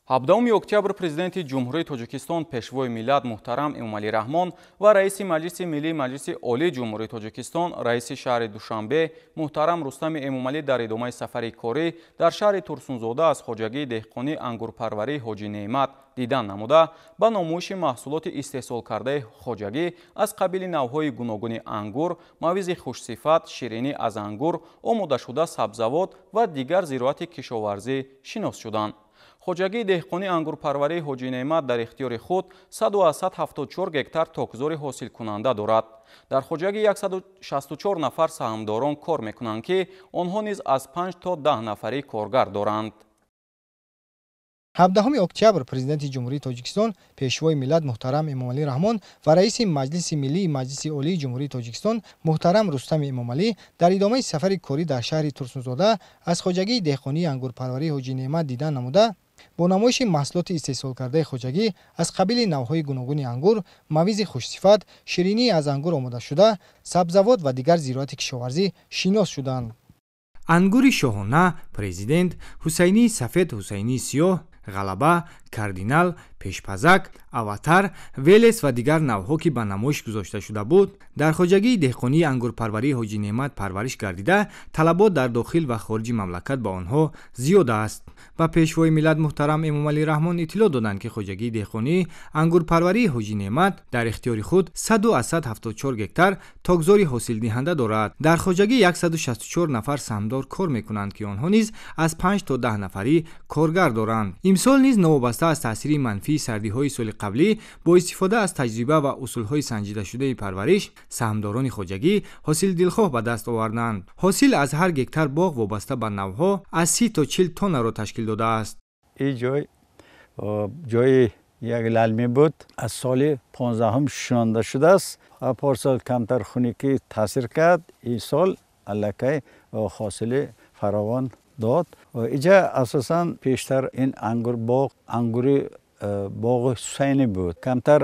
17 октябр Президенти Ҷумҳурии Тоҷикистон, Пешвои миллат муҳтарам Эмомалӣ Раҳмон ва Раиси Маҷлиси Миллии Маҷлиси Олии Ҷумҳурии Тоҷикистон, Раиси шаҳри Душанбе муҳтарам Рустами Эмомалӣ дар идомаи сафари корӣ дар шаҳри Турсунзода аз хоҷагии деҳқонии ангурпарварии Ҳоҷи Неъмат дидан намуда, ба номоиши маҳсулоти истеҳсолкардаи хоҷагӣ аз қабили навъҳои гуногуни ангур, мавизи хушсифат, ширинӣ аз ангур, омодашуда, сабзавот ва дигар зироати кишоварзӣ шинос шуданд. Хоҷагии деҳқонии ангурпарварии Ҳоҷи Неъмат дар ихтиёри худ 174 гектар токзори ҳосилкунанда дорад. Дар хоҷагӣ 164 нафар саҳмдорон кор мекунанд, ки онҳо низ аз 5 то 10 нафари коргар доранд. 17 октябр Президенти Ҷумҳурии Тоҷикистон, Пешвои миллат муҳтарам Эмомалӣ Раҳмон ва Раиси Маҷлиси Миллии Маҷлиси Олии Ҷумҳурии Тоҷикистон муҳтарам Рустами Эмомалӣ дар идомаи сафари корӣ дар шаҳри Турсунзода аз хоҷагии деҳқонии ангурпарварии Ҳоҷи Неъмат дидан намуда, бо намоиши маҳсулоти истеҳсолкардаи хоҷагӣ аз қабили навъҳои гуногуни ангур, мавизи хушсифат, ширинӣ аз ангур омодашуда, сабзавот ва дигар зироати кишоварзӣ шинос шуданд. Ангури шоҳона, Президент, Ҳусайнии сафед, Ҳусайнии сиёҳ, Ғалаба, Кардинал, Пешпазак, Аватар, Велес ва дигар навъҳо, ки ба намоиш гузошта шуда буд, дар хоҷагии деҳқонии ангурпарварии Ҳоҷи Неъмат парвариш гардида, талабот дар дохил ва хориҷи мамлакат ба онҳо зиёд аст. Ба Пешвои миллат муҳтарам Эмомалӣ Раҳмон иттилоъ доданд, ки хоҷагии деҳқонии ангурпарварии Ҳоҷи Неъмат дар ихтиёри худ 174 гектар токзори ҳосилдиҳанда дорад. Дар хоҷагӣ 164 нафар саҳмдор кор мекунанд, ки онҳо низ аз 5 то 10 нафарӣ коргар доранд. Имсол низ новобаста аз таъсири манфии сардиҳои соли қаблӣ, бо истифода аз таҷриба ва усулҳои санҷидашудаи парвариш, саҳмдорони хоҷагӣ ҳосили дилхоҳ ба даст оварданд. Ҳосил аз ҳар гектар боғ вобаста ба навъҳо аз 30 то 40 тоннаро ташкил додааст. Ин ҷой ҷои як лалмӣ буд, аз соли 15 шунонда шудааст. Парсол камтар хунукӣ таъсир кард, ин сол аллакай ҳосили фаровон дод. Иҷа асосан пештар ин ангур боғ, ангури боғи Ҳусайнӣ буд. Камтар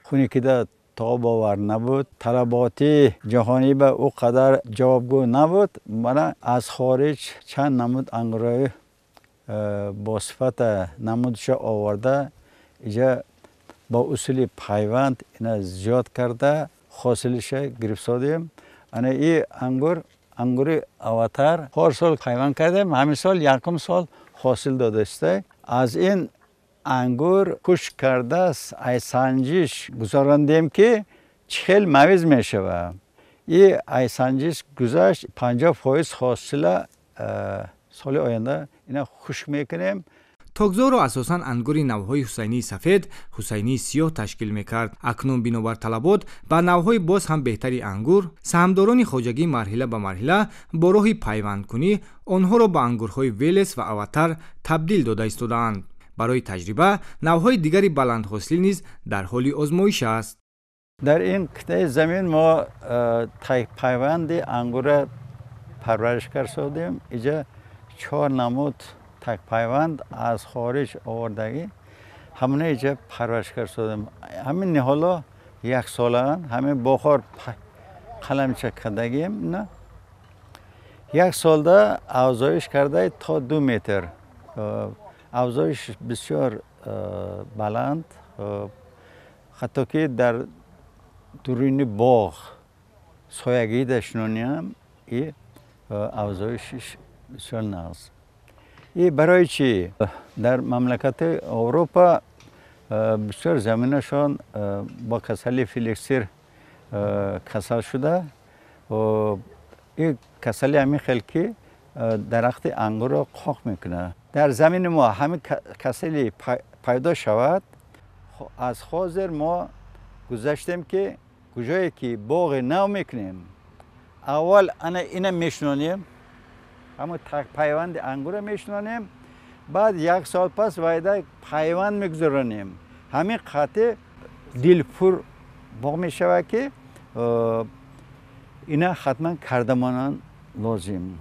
хунукида тобовар набуд, талаботи ҷаҳонӣ ба ӯ қадар ҷавобгӯ набуд. Мана аз хориҷ чанд намуд ангурҳои бо сифата намудша оварда, иҷа бо усули пайванд ина зиёд карда, ҳосилиша гирифтодем. Ана и ангур, ангури Аватар, пор сол пайванд кардем, ҳамин сол якум сол ҳосил додааст. Аз ин ангур хушк карда айсанҷиш гузарондем, ки чӣ хел мавиз мешавад. И айсанҷиш гузашт, 50% ҳосила соли оянда ина хушк мекунем. Токзорро асосан ангури навъҳои Ҳусайнии сафед, Ҳусайнии сиёҳ ташкил мекард. Акнун бинобар талабот ба навъҳои боз ҳам беҳтари ангур, саҳмдорони хоҷагӣ марҳила ба марҳила бо роҳи пайвандкунӣ онҳоро ба ангурҳои Велес ва Аватар табдил дода истодаанд. Барои таҷриба навъҳои дигари баландҳосил низ дар ҳоли озмоиш аст. Дар ин қитъаи замин мо пайванди ангурра парвариш кардем. Иҷа 4 намуд такпайванд аз хориҷ овардагӣ, ҳамона иҷа парвариш кардем. Ҳамин ниҳоло яксолаанд, ҳамин бохор қаламча кардагием. На як солда афзоиш карда то 2 метр, афзоиш бисёр баланд, ҳатто ки дар дуруни боғ соягида шунониям и афзоишиш бисёр нағз. И барои чӣ? Дар мамлакати Аврупо бисёр заминашон бо касали филексир касал шуда. И касали ҳамин хел, ки дарахти ангурро қоқ мекунад. Дар замини мо ҳамин касали пайдо шавад, аз ҳозир мо гузаштем, ки куҷое ки боғи нав мекунем, аввал ана ина мешунонем, ҳамон пайванди ангурро мешунонем, баъд як сол пас вайда пайванд мегузаронем. Ҳамин қатъи дилпур боғ мешавад, ки ина ҳатман кардамонан лозим.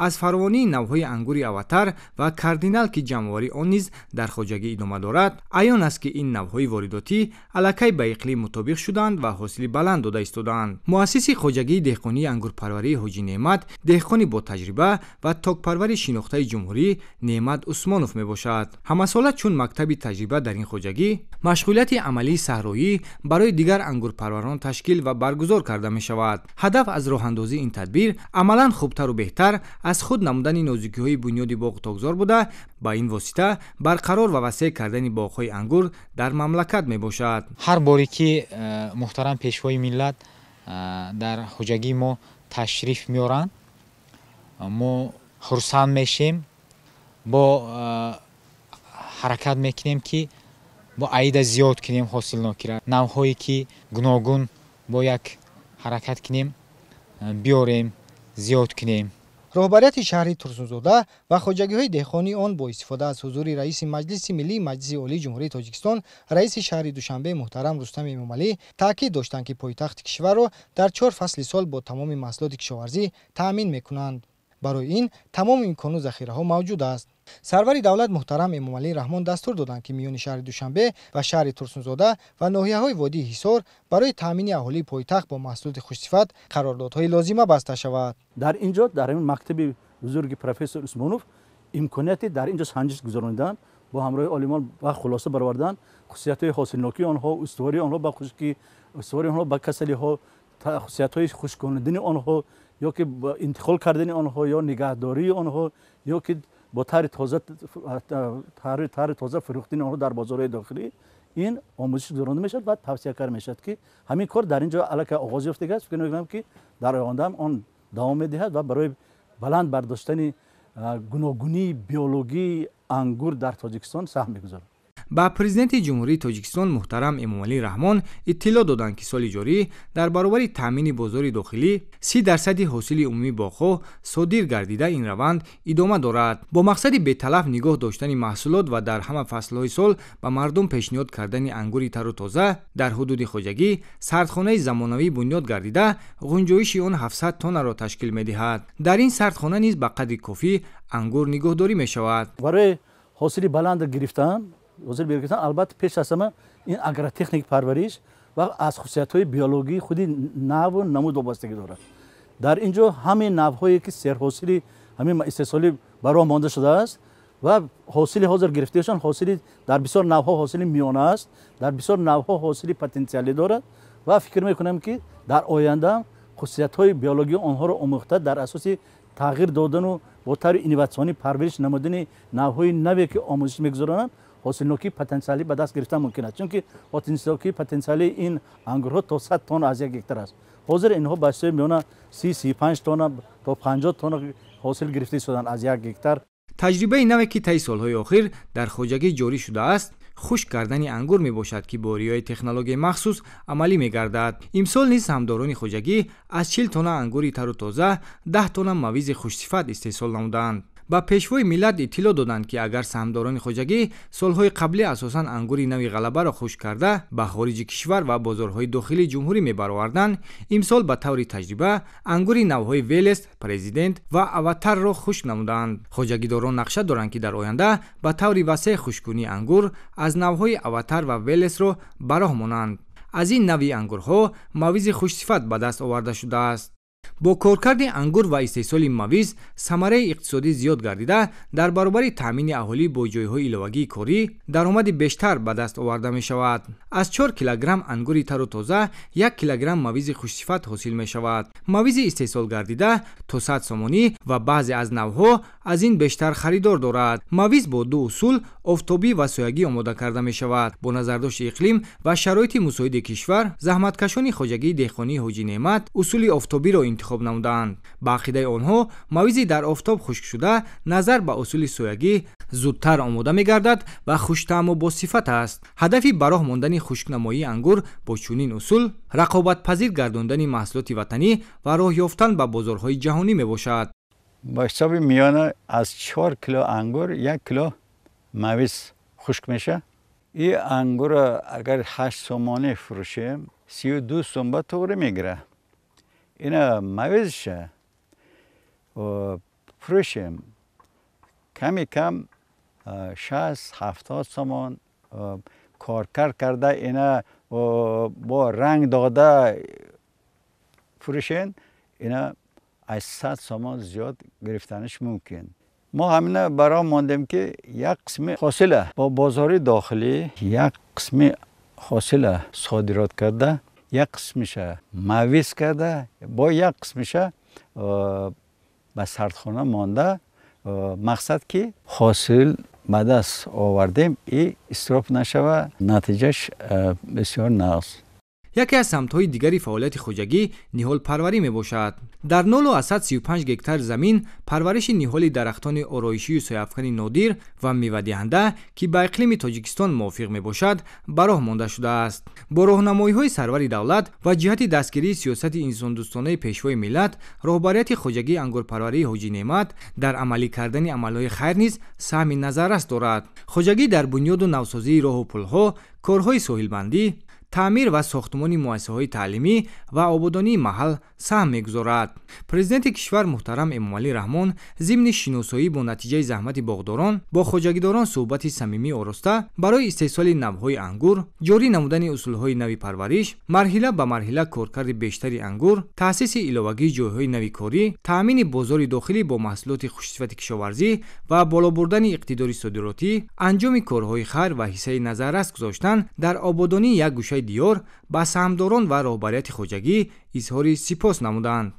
Аз фаровонии навъҳои ангури Аватар ва Кардинал, ки ҷамъоварии он низ дар хоҷагӣ идома дорад, аён аст, ки ин навъҳои воридотӣ аллакай ба иқлим мутобиқ шуданд ва ҳосили баланд дода истодаанд. Муассиси хоҷагии деҳқонии ангурпарварии Ҳоҷи Неъмат деҳқони ботаҷриба ва токпарвари шинохтаи ҷумҳурӣ Неъмат Усмонов мебошад. Ҳамасола чун мактаби таҷриба дар ин хоҷагӣ машғулияти амалии саҳроӣ барои дигар ангурпарварон ташкил ва баргузор карда мешавад. Ҳадаф аз роҳандозии ин тадбир амалан хубтару беҳтар аз худ намудани нозукиҳои бунёди боғу токзор буда, ба ин восита барқарор ва васеъ кардани боғҳои ангур дар мамлакат мебошад. Ҳар боре ки муҳтарам Пешвои миллат дар хоҷагии мо ташриф меоранд, мо хурсанд мешем, бо ҳаракат мекунем, ки бо аида зиёд кунем ҳосилнокира, навъҳое ки гуногун бо як ҳаракат кунем, биёрем, зиёд кунем. Роҳбарияти шаҳри Турсунзода ва хоҷагиҳои деҳқонии он бо истифода аз ҳузури раиси Маҷлиси Миллии Маҷлиси Олии Ҷумҳурии Тоҷикистон, раиси шаҳри Душанбе муҳтарам Рустами Эмомалӣ таъкид доштанд, ки пойтахти кишварро дар 4 фасли сол бо тамоми маҳсулоти кишоварзӣ таъмин мекунанд. Барои ин тамоми имкону захираҳо мавҷуд аст. Сарвари давлат муҳтарам Эмомалӣ Раҳмон дастур доданд, ки миёни шаҳри Душанбе ва шаҳри Турсунзода ва ноҳияҳои водии Ҳисор барои таъмини аҳолии пойтахт бо маҳсулоти хушсифат қарордодҳои лозима баста шавад. Дар ин ҷо, дар ин мактаби бузурги профессор Усмонов, имконияти дар ин ҷо санҷиш гузаронидан бо ҳамроҳи олимон ва хулоса баровардан хусусиятҳои ҳосилнокии онҳо, устувории онҳо ба хушкӣ, устувории онҳо ба касалиҳо, хусусиятҳои хушконидани онҳо ё ки интиқол кардани онҳо ё нигаҳдории онҳо ё ки бо тари тоза фурӯхтани онҳо дар бозорҳои дохилӣ, ин омӯзиш гузаронда мешавад ва тавсия карда мешавад, ки ҳамин кор дар ин ҷо аллакай оғоз ёфтагааст. Фикр мекунам, ки дар оянда ҳам он давом медиҳад ва барои баланд бардоштани гуногунии биологии ангур дар Тоҷикистон саҳм мегузорад. Ба Президенти Ҷумҳурии Тоҷикистон муҳтарам Эмомалӣ Раҳмон иттилоъ доданд, ки соли ҷорӣ дар баробари таъмини бозори дохилӣ 30% ҳосили умумии боғҳо содир гардида, ин раванд идома дорад. Бо мақсади беталаф нигоҳ доштани маҳсулот ва дар ҳама фаслҳои сол ба мардум пешниҳод кардани ангури тару тоза дар ҳудуди хоҷагӣ сардхонаи замонавӣ бунёд гардида, ғунҷоиши он 700 тоннаро ташкил медиҳад. Дар ин сардхона низ ба қадри кофӣ ангур нигоҳдорӣ мешавад. Барои ҳосили баланд гирифтан, албатта, пеш аз ҳама ин агротехник парвариш ва аз хусусиятҳои биологии худи наву намуд вобастагӣ дорад. Дар ин ҷо ҳамин навъҳое ки серҳосили ҳамин истеҳсолӣ ба роҳ монда шудааст ва ҳосили ҳозир гирифтаашон ҳосили дар бисёр навъҳо ҳосили миёна аст, дар бисёр навъҳо ҳосили потенсиалӣ дорад ва фикр мекунам, ки дар оянда хусусиятҳои биологии онҳоро омӯхта, дар асоси тағйир додану бо таври инноватсионӣ парвариш намудани навъҳои наве ки омӯзиш мегузаронанд, ҳосилнокии потенсиалӣ ба даст гирифтан мумкин аст. Чунки ҳосилнокии потенсиалии ин ангурҳо то 100 тонна аз як гектар аст. Ҳозир инҳо ба ҳисоби миёна 30-35 тонна то 50 тонна ҳосил гирифта истоданд аз як гектар. Таҷрибаи наве, ки таи солҳои охир дар хоҷагӣ ҷорӣ шудааст, хушк кардани ангур мебошад, ки бо риояи технологияи махсус амалӣ мегардад. Имсол низ ҳамдорони хоҷагӣ аз 40 тонна ангури тару тоза 10 тонна мавизи хушсифат истеҳсол намуданд. Ба Пешвои миллат иттилоъ доданд, ки агар саҳмдорони хоҷагӣ солҳои қаблӣ асосан ангури нави Ғалабаро хушк карда ба хориҷи кишвар ва бозорҳои дохилии ҷумҳурӣ мебароварданд, имсол ба таври таҷриба ангури навъҳои Велес, Президент ва Аватарро хушк намуданд. Хоҷагидорон нақша доранд, ки дар оянда ба таври васеъ хушккунии ангур аз навъҳои Аватар ва Велесро ба роҳ монанд. Аз ин навъи ангурҳо мавизи хушсифат ба даст оварда шудааст. Бо коркарди ангур ва истеҳсоли мавиз самараи иқтисодӣ зиёд гардида, дар баробари таъмини аҳолӣ бо ҷойҳои иловагии корӣ даромади бештар ба даст оварда мешавад. Аз 4 килограмм ангури тару тоза 1 килограмм мавизи хушсифат ҳосил мешавад. Мавизи истеҳсол гардида то 100 сомонӣ ва баъзе аз навъҳо аз ин бештар харидор дорад. Мавиз бо ду усул, офтобӣ ва соягӣ, омода карда мешавад. Бо назардошти иқлим ва шароити мусоиди кишвар заҳматкашони хоҷагии деҳқонии Ҳоҷи Неъмат усули офтобиро интихоб намудаанд. Ба ақидаи онҳо, мавизи дар офтоб хушкшуда назар ба усули соягӣ зудтар омода мегардад ва хуштаъму босифат аст. Ҳадафи ба роҳ мондани хушкнамоии ангур бо чунин усул рақобатпазир гардондани маҳсулоти ватанӣ ва роҳ ёфтан ба бозорҳои ҷаҳонӣ мебошад. Ба ҳисоби миёна аз 4 кило ангур 1 кило мавиз хушк меша. И ангура агар 8 сомонӣ фурӯшем, 32 сом ба туғри мегира. Ина мавизша. фурӯшем, ками кам 60-70 сомон коркар карда, ина бо ранг дода фурӯшен, ина аз 100 сомон зиёд гирифтанаш мумкин. Мо ҳамина баром мондем, ки як қисми ҳосила бо бозори дохилӣ, як қисми ҳосила содирот карда, як қисмиша мавиз карда, бо як қисмиша ба сардхона монда. Мақсад ки ҳосил ба даст овардем и исроф нашава, натиҷаш бисёр нағз. Яке аз самтҳои дигари фаъолияти хоҷагӣ ниҳолпарварӣ мебошад. Дар 0,35 гектар замин парвариши ниҳоли дарахтони ороишию сояафкани нодир ва мевадиҳанда, ки ба иқлими Тоҷикистон мувофиқ мебошад, ба роҳ монда шудааст. Бо роҳнамоиҳои сарвари давлат ва ҷиҳати дастгирии сиёсати инсондӯстонаи пешвои миллат, роҳбарияти хоҷагии ангурпарварии Ҳоҷӣ Неъмат дар амалӣ кардани амалҳои хайр низ саҳми назаррас дорад. Хоҷагӣ дар бунёду навсозии роҳу пулҳо, корҳои соҳилбандӣ, таъмир ва сохтмони муассисаҳои таълимӣ ва ободонии маҳал саҳм мегузорад. Президенти кишвар муҳтарам Эмомалӣ Раҳмон зимни шиносоӣ бо натиҷаи заҳмати боғдорон бо хоҷагидорон суҳбати самимӣ ороста, барои истеҳсоли навъҳои ангур, ҷорӣ намудани усулҳои нави парвариш, марҳила ба марҳила коркарди бештари ангур, таъсиси иловагии ҷойҳои нави корӣ, таъмини бозори дохилӣ бо маҳсулоти хушсифати кишоварзӣ ва боло бурдани иқтидори содиротӣ, анҷоми корҳои хайр ва ҳиссаи назаррас гузоштан дар ободонии як гӯшаи диёр ба саҳмдорон ва роҳбарияти хоҷагӣ изҳори сипос намуданд.